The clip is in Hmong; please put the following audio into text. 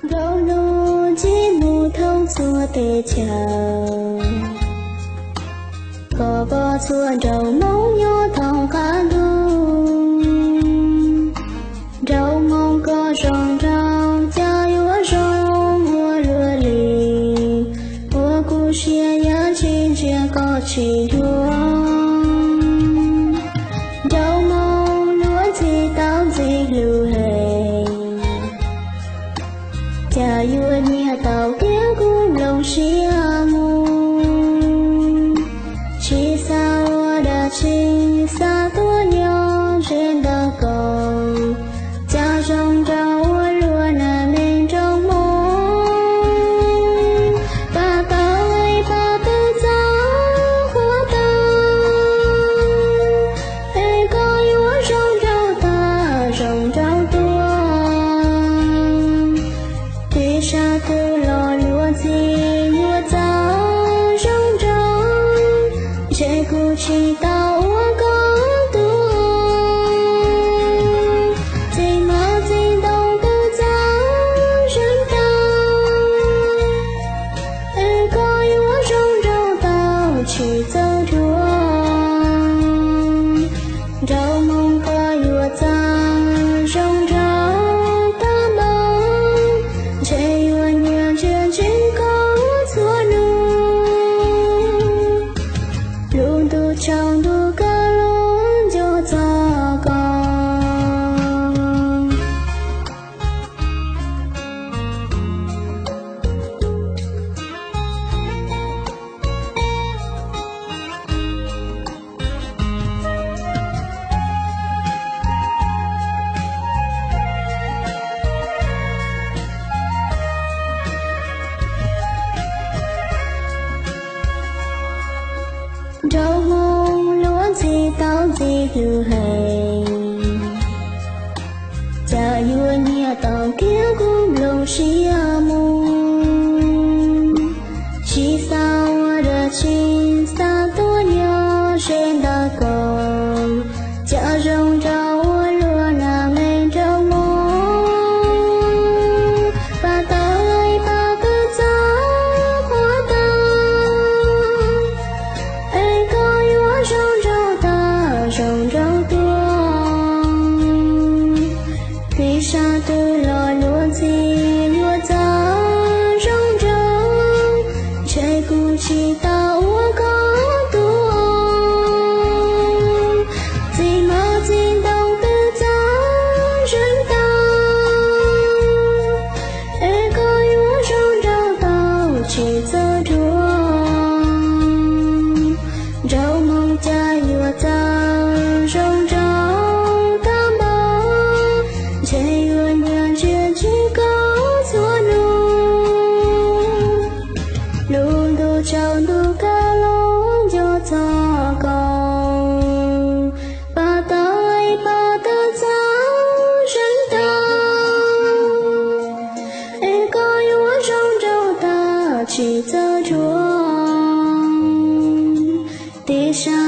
Nraug lub ncig mus thoob txhua teb chaws, koj pom txhua nraug Hmoob nyob thoob qab ntuj. Nraug Hmoob koj zoo nraug, cas yuav zoo ua luaj li, ua kuv siab yam tsis ntsia koj tsis dhuav. Nraug Hmoob luag ntxhi tau ntxim hlub heev, cas yuav nyiam tau tias kuv nplooj siab mus. Tsis xav ua dab tsi, xav tuaj nyob ze ntawm koj, cas zoo nraug ua luaj na me nraug Hmoob. Pab tau es pab twb txawj qhuav tau, es koj yuav zoo nraug tag zoo nraug tuag. Twb sab twb los luag ntxhi yuav txawj zoo nraug, ntshe kuv tsis tau ua koj tug. Txiv hmab txiv ntoo twb txawj zeeg tau, es koj yuav zoo nraug tau tsis txawj dhuav. Nraug Hmoob koj yuav txawj zoo nraug tag npaum, ntshe yuav nyiam ntsia ntsees koj txhua hnub. Lub ntuj tsaus ntuj kawg los nco txog koj. Nraug Hmoob luag ntxhi tau ntxim hlub heev, cas yuav nyiam tau tias kuv nplooj siab mus. Tsis xav ua dab tsi, xav tuaj nyob ze ntawm koj, cas zoo nraug ua luaj na me nraug Hmoob. Pab tau es pab twb txawj qhuav tau, es koj yuav zoo nraug tag zoo nraug tuag. Twb sab twb los luag ntxhi yuav txawj zoo nraug, ntshe kuv tsis tau ua koj tug. Txiv hmab txiv ntoo twb txawj zeeg tau, es koj yuav zoo nraug tau tsis txawj dhuav. Nraug Hmoob cas yuav txawj zoo nraug tag npaum, ntshe yuav nyiam ntsia ntsees koj txhua hnub. Lub ntuj tsaus ntuj kawg los nco txog koj, pab tau es pab twb txawj zeeg tau, es koj yuav zoo nraug tau tsis txawj dhuav. Twb sab